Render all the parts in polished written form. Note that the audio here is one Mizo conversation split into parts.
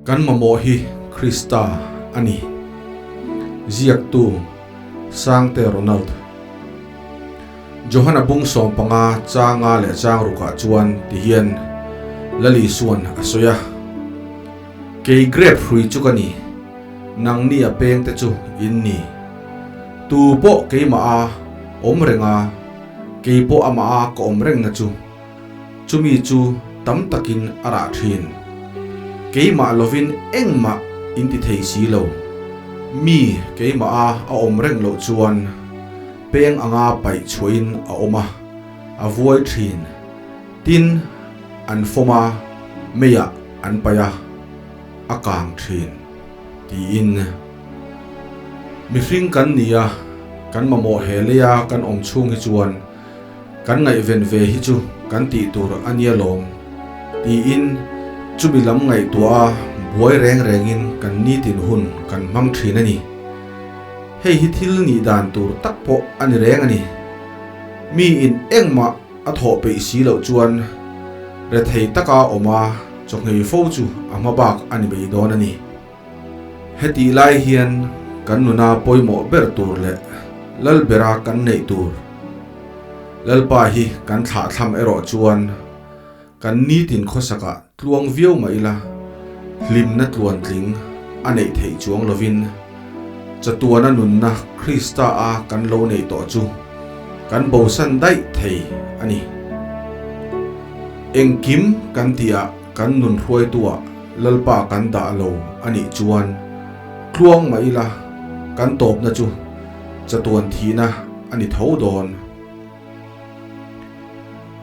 Kan mamawh hi Krista a ni. Ziaktu, Sangte Ronald. Johana bung 15 changa leh chang rukah chuan ti hian Lali Suan a sawi a, Kei grep hrui chu ka ni, nangni a pengte chu in ni. Tu pawh keimah a awm reng a, kei pawh amah a ka awm rengna chu. Chumi chu tam takin a rah thin. Keimah lovin engmah in ti thei si lo. Mi keimah a a awm reng loh chuan peng anga paih chhuahin a awm a, a vuai thin. Tin, an fawm a, meiah an paih a, a kang thin, tiin. Mihring kan ni a, kan mamawh he leia kan awm chhung hi chuan Kan ngaihven ve hi chu kan tih tur a nia lawm, tiin chumi lam ngaihtuah a buai reng rengin kan nitin hun kan hmang thin a ni. Hei hi thil nih dan tur tak pawh a ni reng a ni. Mi in engmah a thawh peih si loh chuan rethei taka awm a chawhngei fo chu a hma bak a ni mai dawn a ni. Hetih lai hian kan nuna pawimawh ber tur leh Lalbera kan neih tur Lalpa hi kan thlahthlam erawh chuan kan nitin khawsakah tluang viau mah ila hlimna tluantling a neih theih chuang lovin chatuana nunna Krista a kan lo neih tawh chu kan bosan daih thei a ni. Engkim kan tihah kan nun hruaituah Lalpa kan dah lo a nih chuan tluang mah ila kan tawpna chu chatuan thihna a ni tho dawn.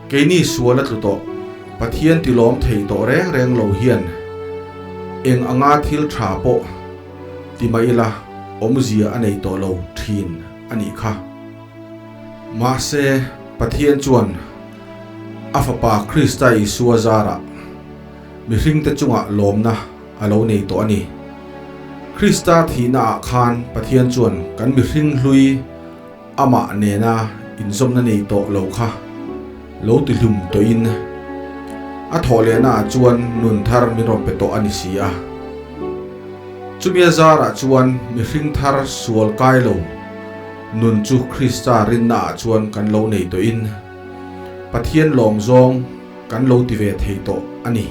Keini sual a tlu tawh, Pathian tilawm thei tawh reng reng lo hian eng anga thil tha pawh ti mah ila awmzia a nei tawh lo thin a nih kha. Mahse, Pathian chuan a Fapa Krista Isua zarah mihringte chungah lawmna a lo nei tawh a ni. Krista thihnaah khan Pathian chuan kan mihring hlui amah nena inzawmna nei tawh lo kha lo tihlum tawhin a thawh lehnaah chuan nun thar min rawn pe tawh a ni si a. Chumi a zarah chuan mihring thar sual kai lo nun chu Krista rinnaah chuan kan lo nei tawhin Pathian lawm zawng Kan lo ti ve thei tawh a ni.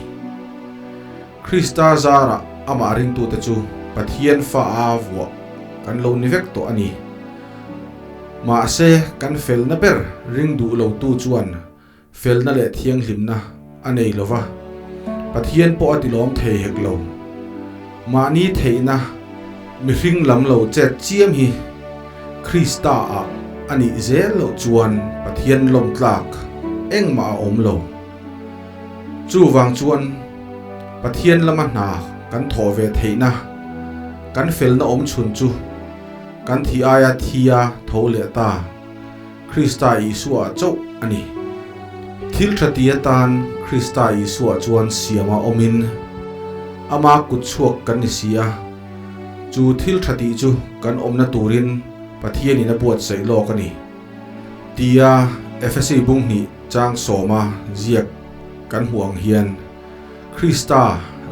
Krista zarah amah ringtute chu Pathian fa a vuah kan lo ni vek tawh a ni. Mahse, kan felna ber ring duh lotu chuan felna leh thianghlimna a nei lo va, Pathian pawh a tilawm thei hek lo. Mahni theihna mihring lam lo chet chiam hi Krista ah a nih zel loh chuan Pathian lawm tlak engmah a awm lo. Chuvang chuan Pathian lama hna kan thawh ve theihna, kan felna awm chhun chu kan thi aia thia tho leh ta Krista Isua chauh a ni. Thil tha ti atan Krista Isua chuan siama awmin ama kutchhuak kan ni si a. Chu thil tha tih chu kan awmna turin Pathianin a buatsaih lawk a ni, tia Efesi bunghnih chang sawma ziak kan hmuh ang hian Krista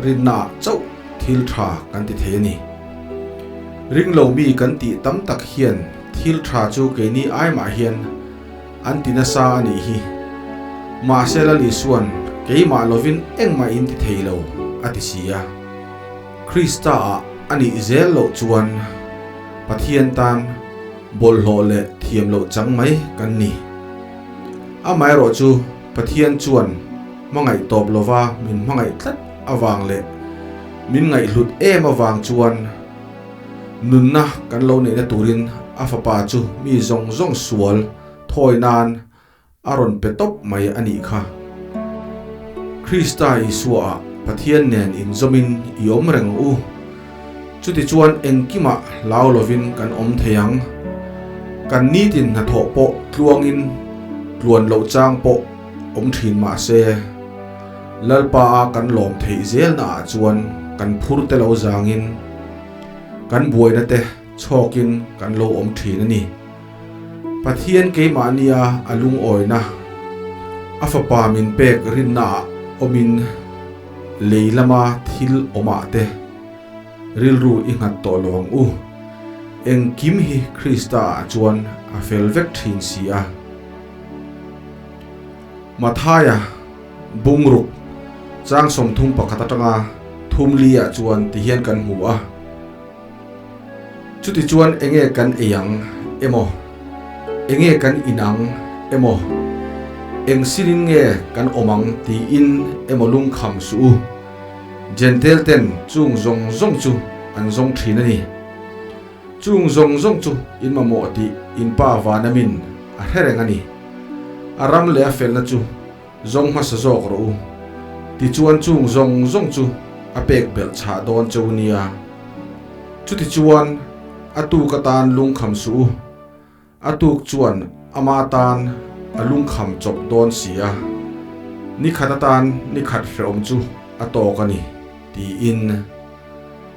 rinnaah chauh thil tha kan ti thei a ni. Ringlo mi kan tih tam tak hian thil tha chu keini ai mah hian an ti nasa a nih hi. Mahse Lal Isua'n keimah lovin engmah in ti thei lo a ti si a. Krista ah a nih zel loh chuan Pathian tan bawlhhlawh leh thiam loh chang mai kan ni. Amaherawh chu Pathian chuan hmangaih tawp lova min hmangaih tlat avang leh min ngaihhlut em avang chuan nunna kan lo neihna turin a Fapa chu mi zawng zawng sual thawi nan A rawn pe tawp mai a nih kha. Krista Isuaah Pathian nen inzawmin i awm reng ang u. Chutichuan engkimah hlau lovin kan awm thei ang. Kan nitin hnathawh pawh tluangin tluan loh chang pawh awm thin mah se, Lalpa a kan lawm theih zelnaah chuan kan phur te lo zangin kan buaina te chhawkin kan lo awm thin a ni. Pathian keimahnia a lungawina, a Fapa min pek rinnaah awmin Lei lama thil awmah te rilru i nghat tawh lo ang u. Engkim hi Krista ah chuan a fel vek thin si a. Mathaia bungruk chang 31 atanga thum li ah chuan ti hian kan hmu a. Chutichuan enge kan ei ang emaw, enge kan in ang emaw, eng sinin nge kan awm ang tiin emaw lungkham suh u. Jentail ten chung zawng zawng chu an zawng thin a ni. Chung zawng zawng chu in mamawh tih in Pa Vanamin a hre reng a ni. A ram leh a felna chu zawng hmasa zawk rawh u. Tichuan chung zawng zawng chu a pek belh chhah dawn cheu nia. Chutichuan a tuk atan lungkham suh u. A tuk chuan ama tan a lungkham chawp dawn si a, ni khat atan ni khat hrehawm chu a tawk a ni, tiin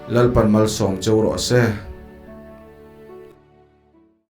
Lalpan malsawm cheu rawh se.